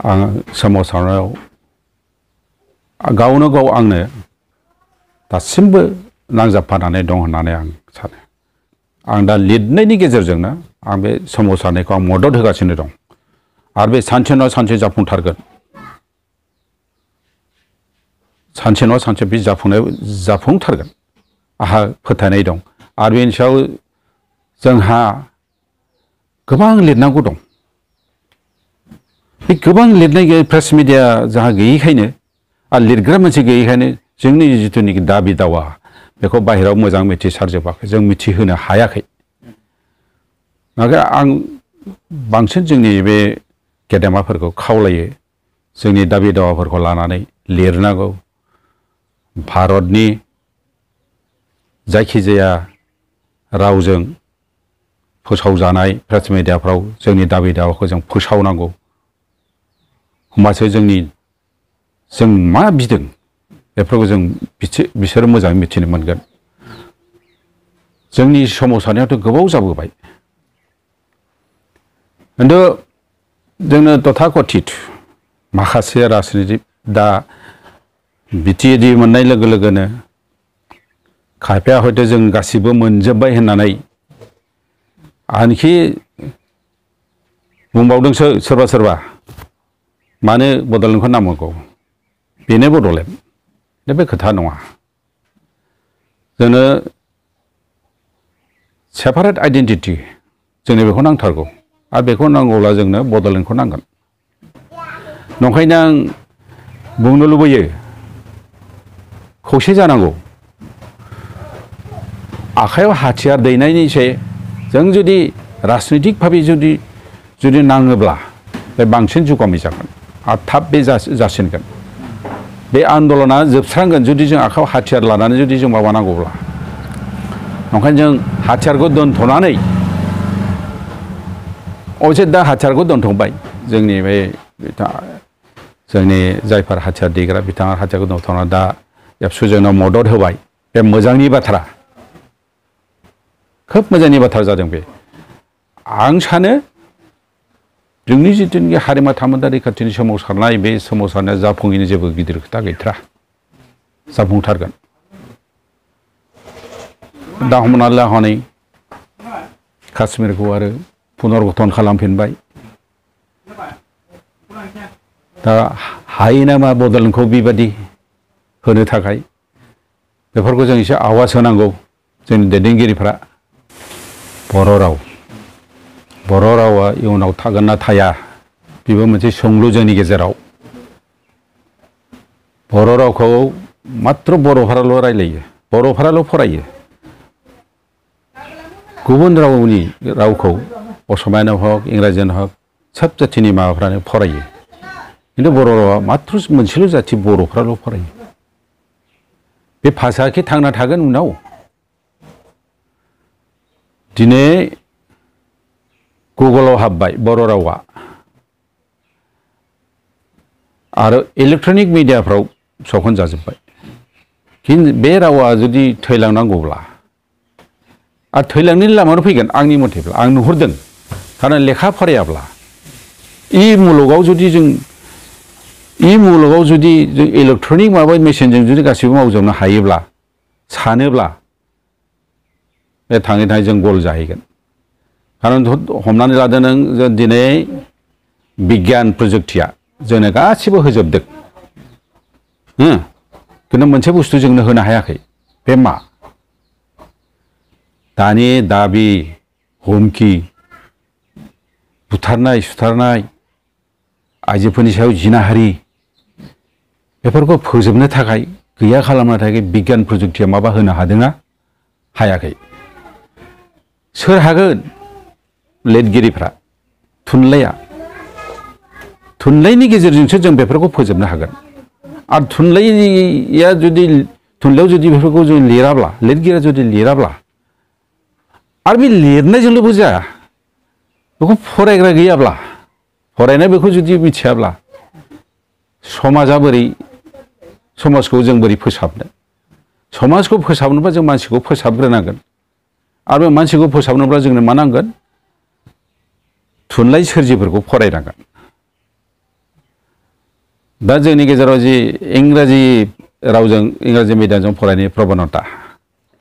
आं सोमावसारनायाव गावनो गाव आंनो दासिमबो नांजाबफानानै दं होननानै आं सानो। आं दा लिरनायनि गेजेरजोंनो आं बे सोमावसारनायखौ आं मदद होगासिनो दं आरो बे सानसे नङा सानसे जाफुंथारगोन। सानसे नङा सानसे बे जाफुंथारगोन आंहा फोथायनाय दं। आरो बेनि सायाव जोंहा गोबां लिरनांगौ दं। बे गोबां लिरनाय प्रेस मिडिया जोंहा गैयैखायनो आरो लिरग्रा मानसि गैयैखायनो जोंनि जिथुनिखि दाबि दावा बेखौ बाहेरायाव मोजां मिथिसारजोबाखै, जों मिथिहोनो हायाखै। आं बांसिन जोंनि बे गेदेमाफोरखौ खावलायो जोंनि दाबि दावाफोरखौ लानानै लिरनांगौ। भारतनि जायखिजाया रावजों फोसावजानाय प्रेस मिडियाफ्राव जोंनि दाबि दावाखौ जों फोसावनांगौ। होमबासो जों मा बिदों बेफोरखौ जों बिसोरो मोजाङै मिथिनो मोनगोन। जोंनि सोमावसारनायाथ' गोबाव जाबोबाय, खिन्थु जोंनो तथाकथित माखासे राजनितिक दा बिटिएडि मोननाय लोगो लोगोनो खायफाया हयथ' जों गासिबो मोनजोब्बाय होननानै आनखि बुंबावदोंसो सोरबा सोरबा मानो बड'लेण्डखौ नांगौ, बेनो बड'लेण्ड। दा बे खोथा नङा। जोंनो सेपारेट आइडेन्टिटि जोंनो बेखौ नांथारगौ आरो बेखौ नांगौब्ला जोंनो बड'लेण्डखौ नांगोन। नंखायनो आं बुंनो लुबैयो खौसे जानांगौ। आखायाव हाथियार दैनायनिसाय जों जुदि राजनितिक भाबै जुदि नाङोब्ला बे बांसिन जुगामि जागोन आरो थाब बे जासिनगोन। बे आन्दलना जोबस्रांगोन जुदि जों आखायाव हाथियार लानानै जुदि जों माबानांगौब्ला। ओंखायनो जों हाथियारखौ दोनथ'नानै अबयसे दा हाथियारखौ दोनथ'बाय जोंनि बे जोंनि जायफोर हाथियार दैग्रा बिथाङा हाथियारखौ दोनथ'ना दा एबसु जोंनाव मदद होबाय। बे मोजांनि बाथ्रा, खोब मोजांनि बाथ्रा जादों बे। आं सानो जोंनि जिथुनिखि हारिमु थामोन्था रैखाथिनि सोमावसारनाय बे सोमावसारनाया जाफुङैनि जेबो गिदिर खोथा गैथारा, जाफुंथारगोन। दा हमनानै ला हनै काश्मीरखौ आरो पुनर्गठन खालामफिनबाय। दा हायो नामा बड'लेण्डखौ बेबादि होनो थाखाय? बेफोरखौ जों एसे आवाज होनांगौ जोंनि दैदेनगिरिफ्रा। बर' रावा इयुनाव थागोन ना थाया बेबो मोनसे सोंलु जोंनि गेजेराव। बर' रावखौ मात्र बर'फोराल' रायलायो, बर'फोराल' फरायो। गुबुन रावखौ असमियानो हक इंराजियानो हक सोब जाथिनि माबाफ्रानो फरायो, खिन्थु बर' रावा मात्र मोनसेल' जाथि बर'फ्राल' फरायो। बे भाषाखि थांना थागोन उनाव? दिनै गुगोलाव हाबबाय बर' रावा आरो इलेक्ट्रनिक मिडियाफ्राव सखनजाजोब्बाय। खिन्थु बे रावा जुदि थैलांनांगौब्ला आरो थैलांनायनि लामायावनो फैगोन आंनि मथेब्ला, आं नुहुरदों। खारन लेखा फरायाब्ला मुलुगाव जुदि जों इलेक्ट्रनिक माबा मेसिनजों जुदि गासिबो मावजोबनो हायोब्ला सानोब्ला बे थाङै थाङै जों गल जाहैगोन। खारन हमनानै लादो नों जों दिनै बिगियान प्रजुक्तिया जोंनो गासिबो होजोबदों, खिन्थु मोनसे बुस्थु जोंनो होनो हायाखै। बे मा? दानि दाबि हुमखि, बुथारनाय सुथारनाय, आइजोफोरनि सायाव जिनाहारि, बेफोरखौ फोजोबनो थाखाय गैया खालामनो थाखाय बिगियान प्रजुक्तिया माबा होनो हादोंना हायाखै? सोर हागोन? लिरगिरिफ्रा, थुनलाइनि गेजेरजोंसो जों बेफोरखौ फोजोबनो हागोन। आरो थुनलाइयाव जुदि बेफोरखौ जों लिराब्ला, लिरगिरिया जुदि लिराब्ला आरो बे लिरनायजोंल' जाया, बेखौ फरायग्रा गैयाब्ला, फरायनाय बेखौ जुदि मिथियाब्ला समाजखौ जों बोरै फोसाबनो? समाजखौ फोसाबनोबा जों मानसिखौ फोसाबग्रोनांगोन। आरो बे मानसिखौ फोसाबनोब्ला जोंनो मा नांगोन? थुनलाइ सोरजिफोरखौ फरायनांगोन। दा जोंनि गेजेराव जि इंराजि रावजों इंराजि मिडियामजों फरायनाय प्रबनता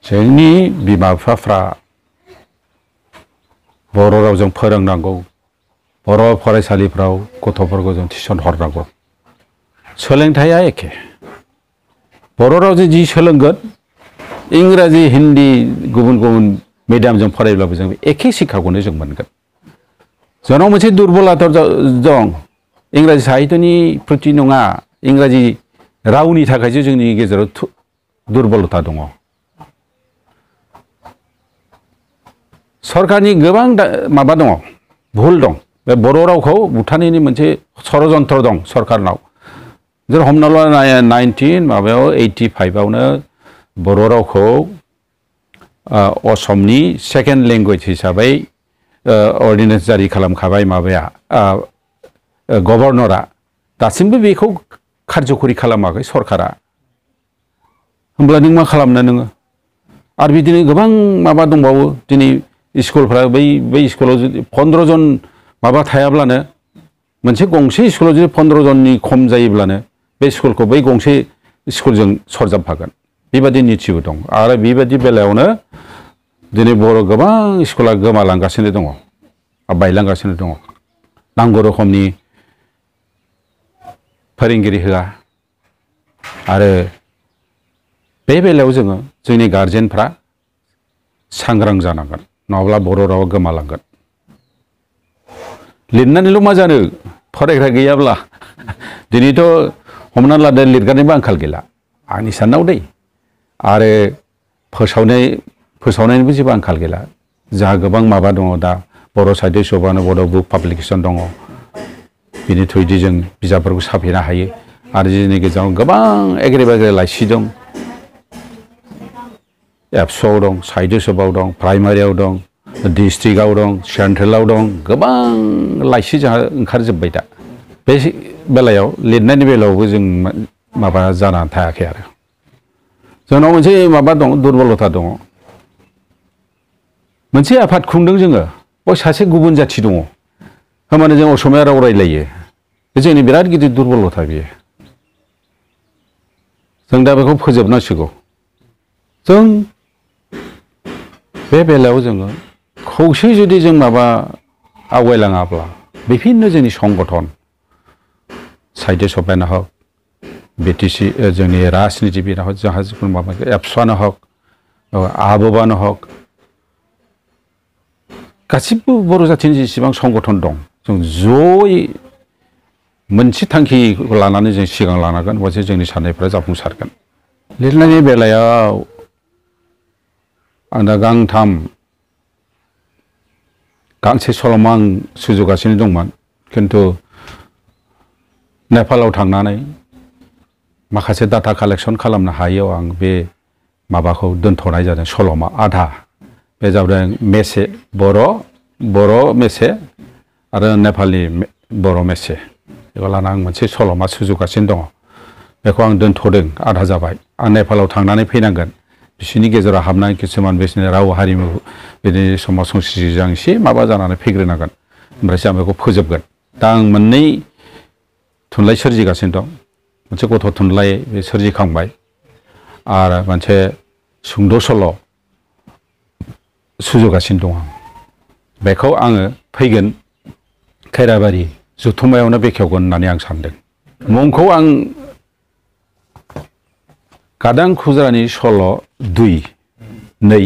जोंनि बिमा बिफाफ्रा बर' रावजों फोरोंनांगौ बर' फरायसालिफ्राव गथ'फोरखौ जों टिउसन हरनांगौ सोलोंथाइया एखे बर' रावजों जि सोलोंगोन इंराजि हिन्दी गुबुन गुबुन मिडियामजों फरायब्लाबो जों एखे शिक्षाखौनो जों मोनगोन जोंनाव मोनसे दुर्बलता दं इंराजि साहित्यनि प्रति नङा इंराजि रावनि थाखायसो जोंनि गेजेराव दुर्बलता दङ सरकारनि गोबां माबा दङ भुल दं बे बर' रावखौ बुथारनायनि मोनसे षड़यन्त्र दं सरकारनाव जों हमना ला 1985आवनो बर' रावखौ असमनि सेकेन्ड लेंगुवेज हिसाबै अर्डिनेन्स जारि खालामखाबाय माबाया गभर्नरा दासिमबो बेखौ कारज'खरि खालामाखै सरकारा होमब्ला नों मा खालामनो नोङो आरो बिदिनो गोबां माबा दंबावो दिनै स्कुलफ्रा बै स्कुलाव जुदि 15 जन माबा थायाब्लानो मोनसे गंसे स्कुलाव जुदि 15 जननि खम जायोब्लानो बे स्कुलखौ बै गंसे स्कुलजों सरजाबफागोन बेबादि नितिबो दं आरो बेबादि बेलायावनो दिनै बर' गोबां स्कुला गोमालांगासिनो दङ बायलांगासिनो दङ नांगौ रोखोमनि फोरोंगिरि होआ आरो बे बेलायाव जोङो जोंनि गारजेनफ्रा सांग्रां जानांगोन नङाब्ला बर' रावा गोमालांगोन लिरनानैल' मा जानो फरायग्रा गैयाब्ला दिनैथ' हमना लादो लिरग्रानिबो आंखाल गैला आंनि साननायाव दै आरो फोसावनायनिबो जेबो आंखाल गैला जोंहा गोबां माबा दङ दा बर' साहित्य सभानो बर' बुक पाब्लिकेसन दङ बिनि थ्रुयै जों बिजाबफोरखौ साफायनो हायो आरो जोंनि गेजेराव गोबां एग्रे बाग्रे लाइसि दं एबसुआव दं साहित्य सभायाव दं प्राइमारियाव दं डिस्ट्रिक्टआव दं सेन्ट्रेलाव दं गोबां लाइसि जोंहा ओंखारजोब्बाय दा बे बेलायाव लिरनायनि बेलायावबो जों माबा जानानै थायाखै आरो जोंनाव मोनसे माबा दं दुर्बलता दङ मोनसे आफाद खुंदों जोङो बय सासे गुबुन जाथि दङ होमबानो जों असमिया राव रायलायो बे जोंनि बिराद गिदिर दुर्बलता बियो जों दा बेखौ फोजोबनांसिगौ जों बे बेलायाव जोङो खौसे जुदि जों माबा आवगायलाङाब्ला बिभिन्न जोंनि संगठन साहित्य सभायानो हक बिटिसि जोंनि राजनितिबिद हक जोंहा जिखुनु माबा एबसुआनो हक आबबानो हक गासिबो बर' जाथिनि जेसेबां संगठन दं जों जयै मोनसे थांखिखौ लानानै जों सिगां लानांगोन अब्लासो जोंनि साननायफ्रा जाफुंसारगोन लिरनायनि बेलायाव आं दा गांसे सल'मा आं सुजुगासिनो दंमोन खिन्थु नेपालाव थांनानै माखासे डाटा कालेक्सन खालामनो हायैयाव आं बे माबाखौ दोनथ'नाय जादों सल'मा आधा बे जादों मेसे बर' मेसे आरो नेपालि बर' मेसे बेखौ लाना आं मोनसे सल'मा सुजुगासिनो दङ बेखौ आं दोनथ'दों आधा जाबाय आं नेपालाव थांनानै फैनांगोन बिसोरनि गेजेराव हाबनानै किसुमान बिसोरनि राव हारिमु बिदिनो समाज संस्कृतिजों एसे माबा जानानै फैग्रोनांगोन ओमफ्रायसो आं बेखौ फोजोबगोन दा आं मोननै थुनलाइ सोरजिगासिनो दं मोनसे गथ' थुनलाइ बे सोरजिखांबाय आरो मोनसे सुंद' सल' सुजुगासिनो दं आं बेखौ आङो फैगोन खैराबारि जथुम्मायावनो बेखेवगोन होननानै आं सानदों मुंखौ आं गादां खुज्रानि सल' 2 नै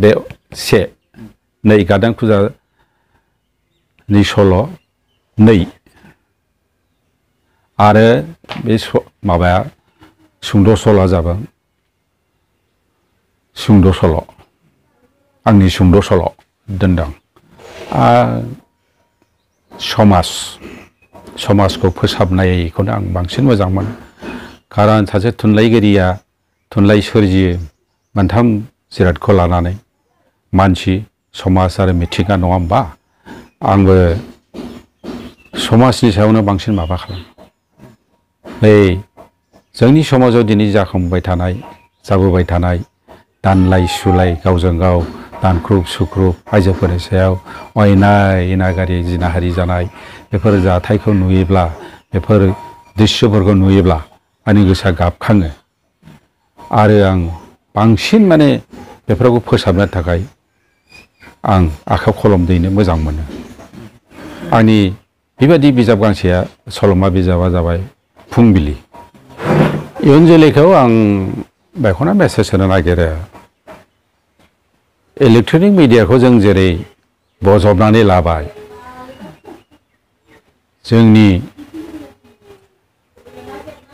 बे 1 नै गादां खुज्रानि सल' 2 आरो बे माबाया सुंद' सल'आ जाबाय सुंद' सल' आंनि सुंद' सल' दोनदों समाजखौ फोसाबनायखौनो आं बांसिन मोजां मोनो खारन सासे थुनलाइगिरिया थुनलाइ सोरजियो मोनथाम जिरादखौ लानानै मानसि समाज आरो मिथिंगा नङा होमबा आंबो समाजनि सायावनो बांसिन माबा खालामो बै जोंनि समाजाव दिनै जाखांबाय थानाय जाबोबाय थानाय दानलाय सुलाय गावजों गाव दानख्रुब सुख्रुब आइजोफोरनि सायाव अयनाय इनागारि जिनाहारि जानाय बेफोर जाथायखौ नुयोब्ला बेफोर दृश्यफोरखौ नुयोब्ला आंनि गोसोआ गाबखाङो आरो आं बांसिन माने बेफोरखौ फोसाबनो थाखाय आं आखायाव कलम दैनो मोजां मोनो। आंनि बेबायदि बिजाब गांसेया सल'मा बिजाबा जाबाय फुंबिलि। इयुन जोलैखौ आं बेखौनो मेसेज होनो नागिरो, इलेक्ट्रनिक मिडियाखौ जों जेरै बजबनानै लाबाय, जोंनि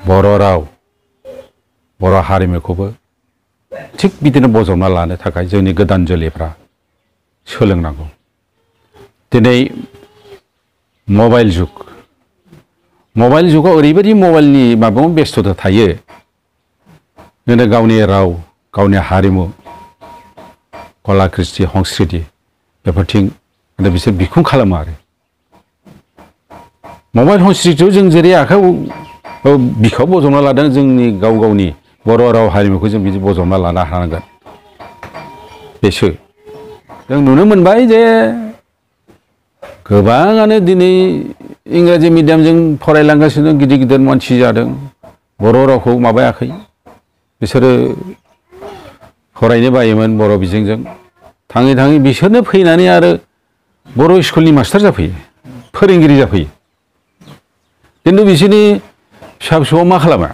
बर' राव बर' हारिमुखौबो थिग बिदिनो बजबना लानो थाखाय जोंनि गोदान जोलैफ्रा सोलोंनांगौ। दिनै मबाइल जुगाव ओरैबायदि मबाइलनि माबायाव बेस्थ'ता थायो, दिनै गावनि राव गावनि हारिमु कला कृष्टि संस्कृति बेफोरथिं बिसोर बिखुं खालामो आरो मबाइल संस्कृतियाव जों जेरै आखायाव बिखायाव बजबना लादों, जोंनि गाव गावनि बर' राव हारिमुखौ जों बिदि बजबना लानो हानांगोन। बेसो जों नुनो मोनबाय जे गोबाङानो दिनै इंराजि मिडियामजों फरायलांगासिनो गिदिर गिदिर मानसि जादों, बर' रावखौ माबायाखै, बिसोरो फरायनो बायोमोन बर' बिजोंजों, थाङै थाङै बिसोरनो फैनानै आरो बर' स्कुलनि मास्टार जाफैयो, फोरोंगिरि जाफैयो। खिन्थु बिसोरनि फिसा फिसौआ मा खालामा,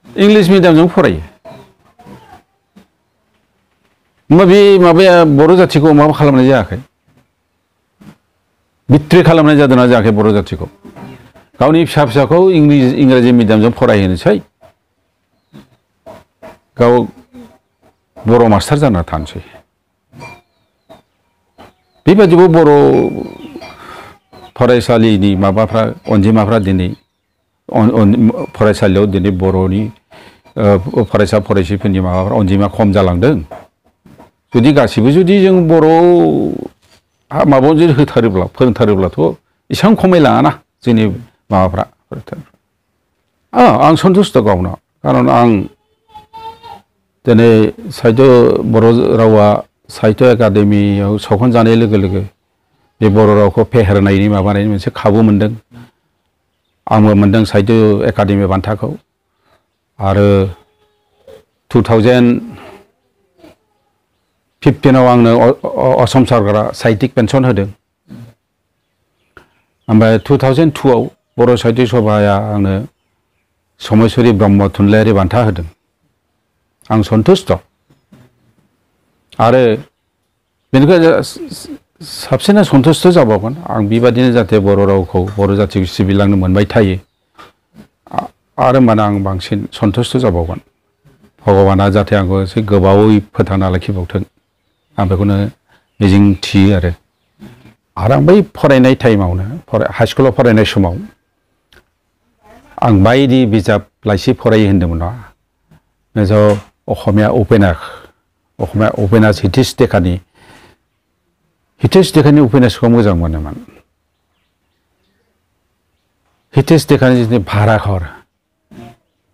इंलिस मिडियामजों फरायो। होमबा बे माबाया बर' जाथिखौ माबा खालामनाय जायाखै, बिट्रे खालामनाय जादोंना जायाखै बर' जाथिखौ? गावनि फिसाखौ इंराजि मिडियामजों फरायहोनोसै, गाव बर' मास्टार जाना थानोसै। बेबायदिबो बर' फरायसालिनि माबाफ्रा अनजिमाफ्रा दिनै फरायसालियाव दिनै बर'नि फरायसा फरायसिफोरनि माबाफ्रा अनजिमा खम जालांदों। जुदि गासिबो जुदि जों बर' माबायाव जुदि होथारोब्ला फोरोंथारोब्लाथ' एसेबां खमायलाङाना जोंनि माबाफ्रा। आं सन्तुष्ट गावनो, खारन आं दिनै साहित्य बर' रावा साहित्य एकाडेमियाव सायख'जानाय लोगो लोगो बे बर' रावखौ फेहेरनायनि माबानायनि मोनसे खाबु मोनदों। आंबो मोनदों साहित्य एकाडेमि बान्थाखौ, आरो 2015आव आंनो असम सरकारा साहित्यिक पेन्सन होदों। ओमफ्राय 2002आव बर' साहित्य सभाया आंनो समेश्वरी ब्रह्म थुनलाइयारि बान्था होदों। आं सन्तुष्ट, आरो बेनिफ्राय साबसिना सन्तुष्ट जाबावगोन आं बेबादिनो जाहाथे बर' रावखौ बर' जाथिखौ सिबिलांनो मोनबाय थायो, आरो माने आं बांसिन सन्तुष्ट जाबावगोन। भगबाना जाहाथे आंखौ एसे गोबावै फोथांना लाखिबावथों, आं बेखौनो मिजिं थियो। आरो आं बै फरायनाय टाइमावनो हाइस्कुलाव फरायनाय समाव आं बायदि बिजाब लाइसि फरायो होन्दोंमोन ना, असमिया उपन्यास हितेश देखानि उपन्यासखौ मोजां मोनोमोन। हितेश देखानि जिथु भाराघर,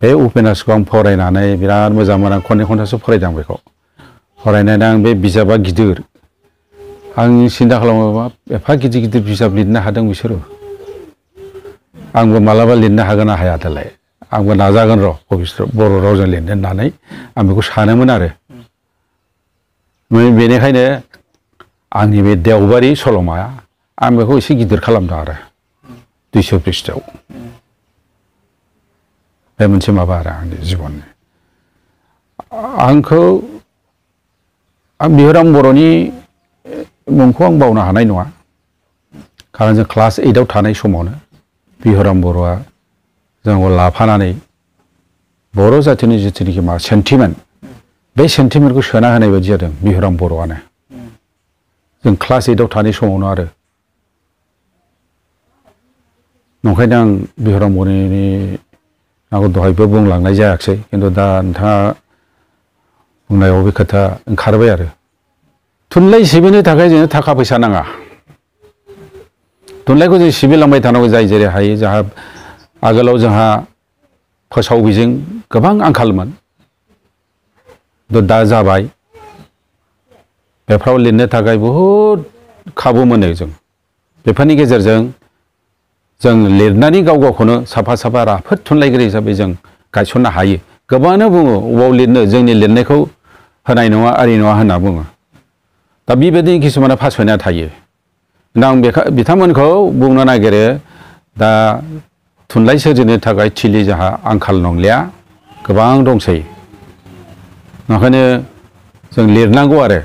बे उपन्यासखौ आं फरायनानै बिराद मोजां मोनो। आं खननै खनथामसो फरायदों बेखौ। फरायनानै आं बे बिजाबा गिदिर, आं सिन्था खालामोबा एफा गिदिर गिदिर बिजाब लिरनो हादों बिसोरो, आंबो मालाबा लिरनो हागोन ना हाया दालाय, आंबो नाजागोन र' भबिष्यत बर' रावजों लिरनो होननानै आं बेखौ सानोमोन। आरो बेनिखायनो आंनि बे देवबारि सल'माया आं बेखौ एसे गिदिर खालामदों आरो 200 पृष्ठायाव। बे मोनसे माबा आरो आंनि जिबननि। आं बिहोराम बर'नि मुंखौ आं बावनो हानाय नङा, खारन जों क्लास 8आव थानाय समावनो बिहोराम बर'आ जोंखौ लाफानानै बर' जातिनि जिथुनिखि मा सेन्टिमेन्ट, बे सेन्टिमेन्टखौ सोना होनाय बायदि जादों बिहोराम बर'आनो। जों क्लास 8आव थानाय समावनो। आरो नंखायनो आं बिहोराम बर'नि आंखौ दहायबो बुंलांनाय जायाखिसै, खिन्थु दा नोंथाङा बुंनायाव बे खोथा ओंखारबाय। आरो थुनलाइ सिबिनो थाखाय जोंनो थाखा फैसा नाङा, थुनलाइखौ जों सिबिलांबाय थानांगौ। जाय जेरै हायो, जोंहा आगोलाव जोंहा फोसाव बिजों गोबां आंखालमोन, दा जाबाय। बेफ्राव लिरनो थाखाय बहुद खाबु मोनो जों। बेफोरनि गेजेरजों जों लिरनानै गाव गावखौनो साफा साफा राफोद थुनलाइगिरि हिसाबै जों गायसननो हायो गोबाङानो बुङो अबाव लिरनो जोंनि लिरनायखौ होनाय नङा आरि नङा होनना बुङो दा बेबायदि किसुमाना फासयना थायो दा आं बिथांमोनखौ बुंनो नागिरो दा थुनलाइ सोरजिनो थाखाय थिलि जाहा आंखाल नंलिया गोबां दंसै ओंखायनो जों लिरनांगौ आरो